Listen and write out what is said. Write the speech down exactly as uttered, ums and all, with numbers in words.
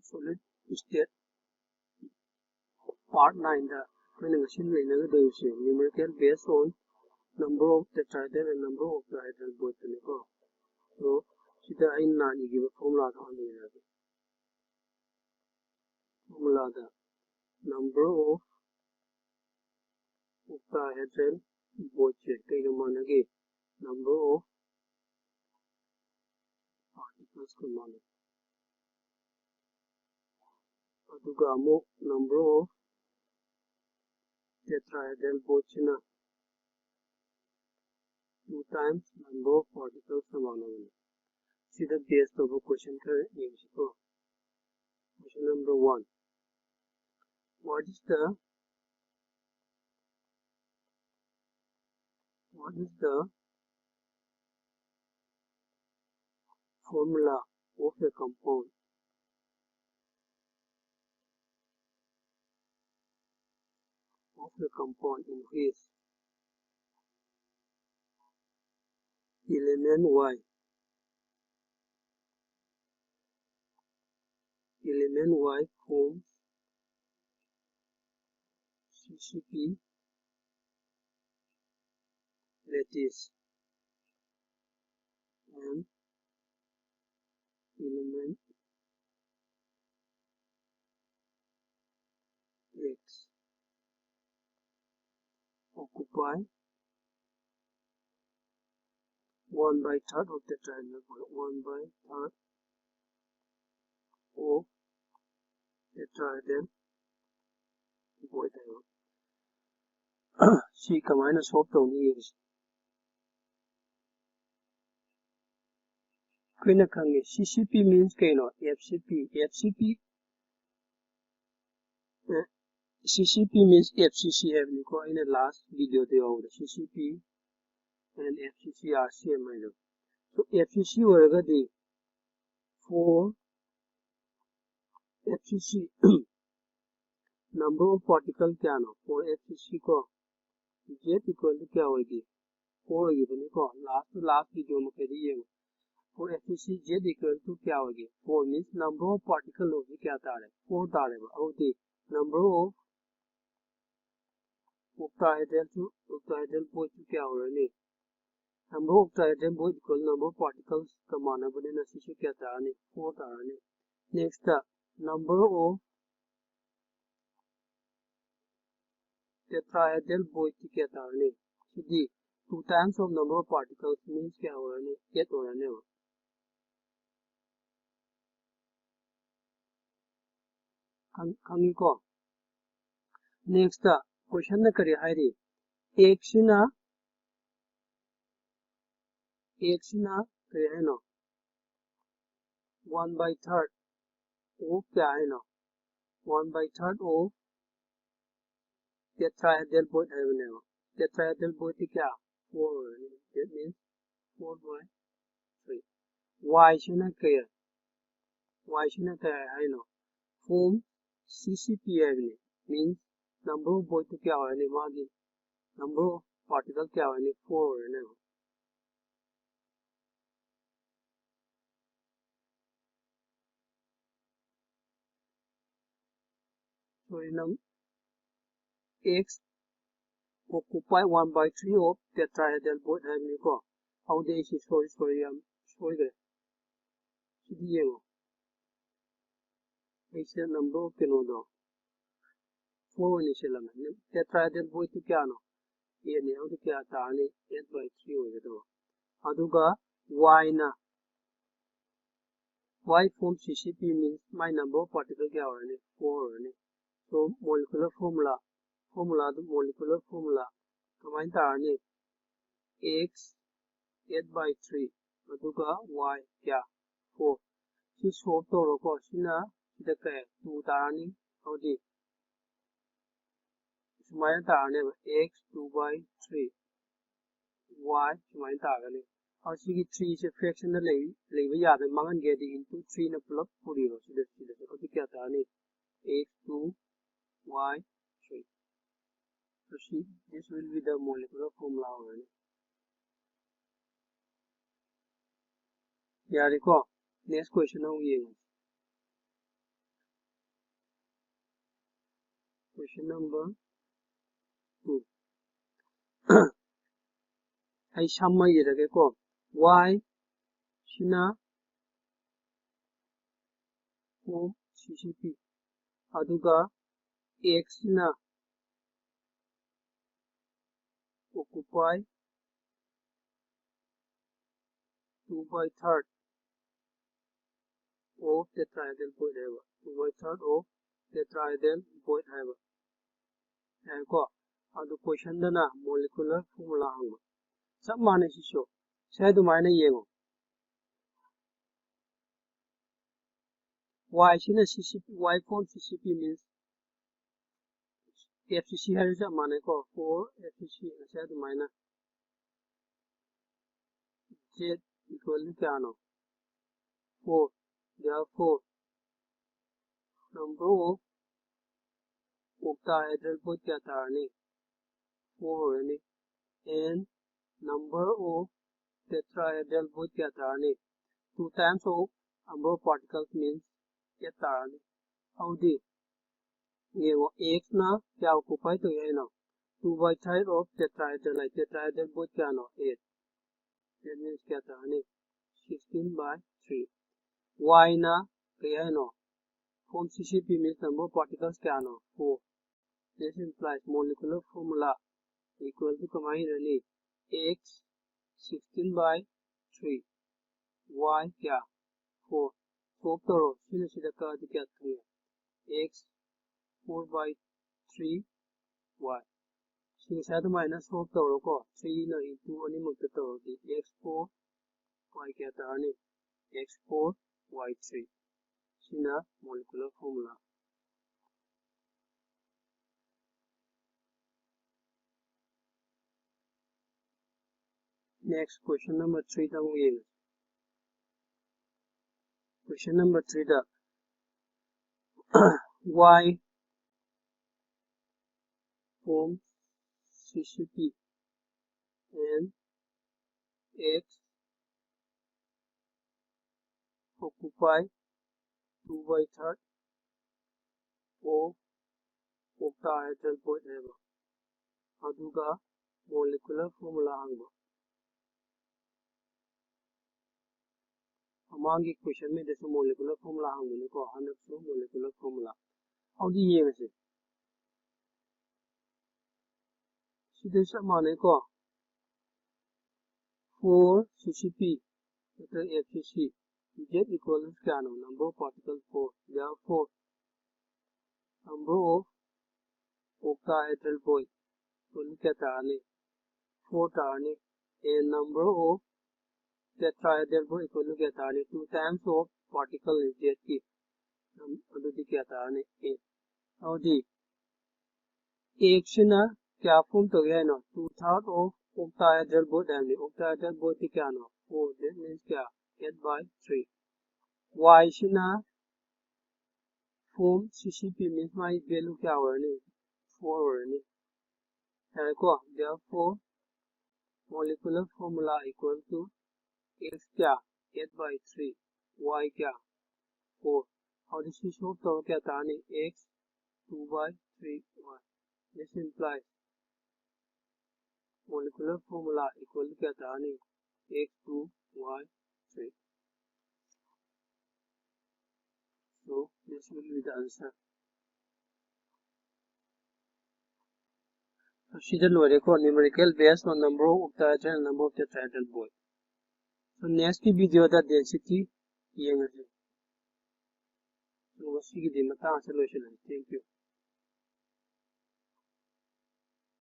solid state part nineꯗ ꯑꯩꯈꯣꯏꯅ ꯉꯁꯤ ꯅꯩꯅꯒꯗꯧꯔꯤꯁꯦ numerical based on number of tetrahedral and number of octahedral voidꯇꯅꯤꯀꯣ꯫ ꯑꯗꯣ ꯁꯤꯗ ꯑꯩꯅ ꯅꯍꯥꯟ ꯏꯈꯤꯕ formulaꯗꯣ ꯍꯥꯟꯅ ꯏꯔꯒꯦ꯫ Formulaꯗ number of octahedral voidꯁꯦ ꯀꯩꯒ ꯃꯥꯟꯅꯒꯦ? Number of particlesꯀ ꯃꯥꯟꯅꯩ꯫ ꯑꯗꯨꯒ ꯑꯃꯨꯛ number of tetrahedral voidꯁꯤꯅ two times number of particlesꯀ ꯃꯥꯟꯅꯕꯅꯤ꯫ ꯁꯤꯗ base ꯇꯧꯕ question ꯈꯔ ꯌꯦꯡꯁꯤꯀꯣ꯫ Question number one. What is the what is the formula of a compound of a compound in which element Y element Y forms C C P lattice and element X occupy one by third of tetrahedral void, one by third of tetrahedral void ꯍꯥꯏꯕ꯫ ꯁꯤ ꯀꯃꯥꯏꯅ solve ꯇꯧꯅꯤ ꯌꯦꯡꯁꯤ꯫ ꯑꯩꯈꯣꯏꯅ ꯈꯪꯉꯦ, C C P means ꯀꯩꯅꯣ? F C P, F C P, ꯑꯦ, C C P means F C C ꯍꯥꯏꯕꯅꯤꯀꯣ꯫ ꯑꯩꯅ last videoꯗ ꯌꯥꯎꯕꯗ C C P and F C C are same ꯍꯥꯏꯗꯣ꯫ So F C C ꯑꯣꯏꯔꯒꯗꯤ four F C C number of particle ꯀꯌꯥꯅꯣ? Four F C C ꯀꯣ꯫ Z equal to ꯀꯌꯥ ꯑꯣꯏꯒꯦ? Four ꯑꯣꯏꯈꯤꯕꯅꯤꯀꯣ꯫ Last to last video ꯃꯈꯩꯗ ꯌꯦꯡꯉꯣ꯫ for F C C Z equal to ꯀꯌꯥ ꯑꯣꯏꯒꯦ? Four means number of particle ꯑꯣꯏꯕꯁꯤ ꯀꯌꯥ ꯇꯥꯔꯦ? Four ꯇꯥꯔꯦꯕ꯫ ꯑꯗꯨꯗꯤ number of octahedral ꯁꯨ, octahedral bond ꯁꯨ ꯀꯌꯥ ꯑꯣꯏꯔꯅꯤ? Number of octahedral bond equal number of particles ꯀ ꯃꯥꯟꯅꯕꯅꯤꯅ ꯁꯤꯁꯨ ꯀꯌꯥ ꯇꯥꯔꯅꯤ? Four ꯇꯥꯔꯅꯤ꯫ Next, number of tetrahedral bond ꯗꯤ ꯀꯌꯥ ꯇꯥꯔꯅꯤ? ꯁꯤꯗꯤ two times of number of particles means ꯀꯌꯥ ꯑꯣꯏꯔꯅꯤ? Eight ꯑꯣꯏꯔꯅꯦꯕ꯫ ꯈꯪ-, ꯈꯪꯉꯤꯀꯣ? Next, question ꯅ ꯀꯔꯤ ꯍꯥꯏꯔꯤ? X ꯁꯤꯅ, X ꯁꯤꯅ ꯀꯔꯤ ꯍꯥꯏꯅꯣ? One by third of ꯀꯌꯥ ꯍꯥꯏꯅꯣ? One by third of tetrahedral bond ꯍꯥꯏꯕꯅꯦꯕ꯫ Tetrahedral bond ꯗꯤ ꯀꯌꯥ? Four ꯑꯣꯏꯔꯅꯤ꯫ That means four by three. Y ꯁꯤꯅ ꯀꯌꯥ? Y ꯁꯤꯅ ꯀꯌꯥ ꯍꯥꯏꯅꯣ? Form C C P ꯍꯥꯏꯕꯅꯤ꯫ Means number of bond ꯗꯨ ꯀꯌꯥ ꯑꯣꯏꯔꯅꯤ? ꯃꯥꯒꯤ number of particle ꯀꯌꯥ ꯑꯣꯏꯔꯅꯤ? Four ꯑꯣꯏꯔꯅꯦꯕ꯫ Sorry, ꯅꯪ X occupy one by three of tetrahedral bond ꯍꯥꯏꯕꯅꯤꯀꯣ꯫ ꯑꯗꯨꯗꯤ ꯑꯩꯁꯤ sorry, sorry, ꯌꯥꯝ ꯁꯣꯏꯈ꯭ꯔꯦ꯫ ꯁꯤꯗꯤ ꯌꯦꯡꯉꯣ꯫ ꯑꯩꯁꯦ number of ꯀꯩꯅꯣꯗꯣ four ꯑꯣꯏꯅ ꯁꯤꯜꯂꯝꯃꯦ꯫ Tetrahedral bond ꯗꯨ ꯀꯌꯥꯅꯣ? Eight ꯅꯤ꯫ ꯑꯗꯨꯗꯤ ꯀꯌꯥ ꯇꯥꯔꯅꯤ? Eight by three ꯑꯣꯏꯒꯗꯕ꯫ ꯑꯗꯨꯒ Y ꯅ, Y form C C P means my number of particle ꯀꯌꯥ ꯑꯣꯏꯔꯅꯤ? Four ꯑꯣꯏꯔꯅꯤ꯫ So molecular formula, formula ꯗꯨ, molecular formula ꯀꯃꯥꯏꯅ ꯇꯥꯔꯅꯤ? X eight by three, ꯑꯗꯨꯒ Y ꯀꯌꯥ? Four꯫ ꯁꯤ solve ꯇꯧꯔꯣꯀꯣ꯫ ꯁꯤꯅ ꯁꯤꯗ ꯀꯌꯥ? Two ꯇꯥꯔꯅꯤ꯫ ꯑꯗꯨꯗꯤ ꯁꯨꯃꯥꯏꯅ ꯇꯥꯔꯅꯦꯕ, X two by three, Y ꯁꯨꯃꯥꯏꯅ ꯇꯥꯔꯒꯅꯤ꯫ ꯑꯗꯣ ꯁꯤꯒꯤ three ꯁꯦ fraction ꯗ ꯂꯩ-, ꯂꯩꯕ ꯌꯥꯗꯦ, ꯃꯥꯡꯍꯟꯒꯦ ꯍꯥꯏꯗꯤ into three ꯅ ꯄꯨꯂꯞ ꯄꯨꯔꯤꯔꯣ ꯁꯤꯗ, ꯁꯤꯗꯁꯨ꯫ ꯑꯗꯨ ꯀꯌꯥ ꯇꯥꯔꯅꯤ? X two, Y three꯫ So ꯁꯤ, this will be the molecular formula ꯑꯣꯏꯔꯅꯤ꯫ ꯌꯥꯔꯦꯀꯣ? Next question ꯑꯃꯨꯛ ꯌꯦꯡꯉꯨ꯫ Question number two. ꯑꯩ ꯁꯝꯃ ꯏꯔꯒꯦꯀꯣ꯫ Y ꯁꯤꯅ form C C P, ꯑꯗꯨꯒ X ꯁꯤꯅ occupy two by third of tetrahedral void ꯍꯥꯏꯕ, two by third of tetrahedral void ꯍꯥꯏꯕ꯫ ꯌꯥꯏꯀꯣ? ꯑꯗꯨ question ꯗꯅ molecular formula ꯍꯪꯕ꯫ ꯆꯞ ꯃꯥꯟꯅꯩ ꯁꯤꯁꯨ꯫ ꯁꯤ ꯑꯗꯨꯃꯥꯏꯅ ꯌꯦꯡꯉꯣ꯫ Y ꯁꯤꯅ C C P, Y form C C P means F C C ꯍꯥꯏꯔꯁꯨ ꯆꯞ ꯃꯥꯟꯅꯩꯀꯣ, four F C C ꯉꯁꯥꯏ ꯑꯗꯨꯃꯥꯏꯅ꯫ Z equal to ꯀꯌꯥꯅꯣ? Four. Therefore, number of octahedral void ꯀꯌꯥ ꯇꯥꯔꯅꯤ? Four ꯑꯣꯏꯔꯅꯤ꯫ And number of tetrahedral void ꯀꯌꯥ ꯇꯥꯔꯅꯤ? Two times of number of particles means eight ꯇꯥꯔꯅꯤ꯫ ꯑꯗꯨꯗꯤ ꯌꯦꯡꯉꯣ, X ꯅ ꯀꯌꯥ occupy ꯇꯧꯏ ꯍꯥꯏꯅꯣ? Two by third of tetrahedral high, tetrahedral void ꯀꯌꯥꯅꯣ? Eight. That means ꯀꯌꯥ ꯇꯥꯔꯅꯤ? Sixteen by three. Y ꯅ ꯀꯩ ꯍꯥꯏꯅꯣ? Form C C P means number of particles ꯀꯌꯥꯅꯣ? Four. This implies molecular formula equal to ꯀꯃꯥꯏꯅ ꯏꯔꯅꯤ? X sixteen by three, Y ꯀꯌꯥ? Four. Solve ꯇꯧꯔꯣ꯫ ꯁꯤꯅ ꯁꯤꯗ ꯀꯛꯑꯗꯤ ꯀꯌꯥ ꯊꯨꯡꯉꯦ? X four by three Y꯫ ꯁꯤ ꯉꯁꯥꯏ ꯑꯗꯨꯃꯥꯏꯅ solve ꯇꯧꯔꯣꯀꯣ꯫ Three ꯅ into ꯑꯅꯤꯃꯛꯇ ꯇꯧꯔꯗꯤ X four, Y ꯀꯌꯥ ꯇꯥꯔꯅꯤ? X four, Y three꯫ ꯁꯤꯅ molecular formula꯫ Next question number three ꯗ ꯑꯃꯨꯛ ꯌꯦꯡꯉꯁꯤ꯫ Question number three the Y form C C P and X occupy two by third of octahedral void ꯍꯥꯏꯕ, ꯑꯗꯨꯒ molecular formula ꯍꯪꯕ꯫ ꯃꯃꯥꯡꯒꯤ question ꯃꯩꯗꯁꯨ molecular formula ꯍꯪꯕꯅꯤꯀꯣ, ꯍꯟꯗꯛꯁꯨ molecular formula꯫ ꯑꯗꯨꯗꯤ ꯌꯦꯡꯉꯁꯤ꯫ ꯁꯤꯗ ꯆꯞ ꯃꯥꯟꯅꯩꯀꯣ꯫ Four C C P ꯅꯠꯇ꯭ꯔꯒ F C C, Z equal to ꯀꯌꯥꯅꯣ? Number of particle four. Therefore, number of octahedral void equal to ꯀꯌꯥ ꯇꯥꯔꯅꯤ? Four ꯇꯥꯔꯅꯤ꯫ And number of tetrahedral void equal to ꯀꯌꯥ ꯇꯥꯔꯅꯤ? Two times of particle ꯅꯤ Z ꯀꯤ꯫ ꯑꯗꯨꯗꯤ ꯀꯌꯥ ꯇꯥꯔꯅꯤ? Eight꯫ ꯑꯗꯨꯗꯤ X ꯁꯤꯅ ꯀꯌꯥ form ꯇꯧꯏ ꯍꯥꯏꯅꯣ? Two third of octahedral void ꯍꯥꯏꯕꯅꯤ꯫ Octahedral void ꯇꯤ ꯀꯌꯥꯅꯣ? Four꯫ That means ꯀꯌꯥ? Eight by three꯫ Y ꯁꯤꯅ form C C P means ꯃꯥꯒꯤ value ꯀꯌꯥ ꯑꯣꯏꯔꯅꯤ? Four ꯑꯣꯏꯔꯅꯤ꯫ ꯌꯥꯔꯦꯀꯣ? Therefore, molecular formula equal to X ꯀꯌꯥ? Eight by three꯫ Y ꯀꯌꯥ? Four꯫ ꯑꯗꯨꯗꯤ ꯁꯤ solve ꯇꯧꯔ ꯀꯌꯥ ꯇꯥꯔꯅꯤ? X two by three Y꯫ This implies molecular formula equal to ꯀꯌꯥ ꯇꯥꯔꯅꯤ? X two Y three꯫ So this will be the answer. ꯁꯤꯗ ꯂꯣꯏꯔꯦꯀꯣ, numerical based on number of octahedral and number of tetrahedral void꯫ So next ꯀꯤ video ꯗ density ꯌꯦꯡꯉꯁꯤ꯫ So ꯉꯁꯤꯒꯤꯗꯤ ꯃꯇꯥꯡ ꯑꯁꯤꯗ ꯂꯣꯏꯁꯤꯜꯂꯁꯤ꯫ Thank you꯫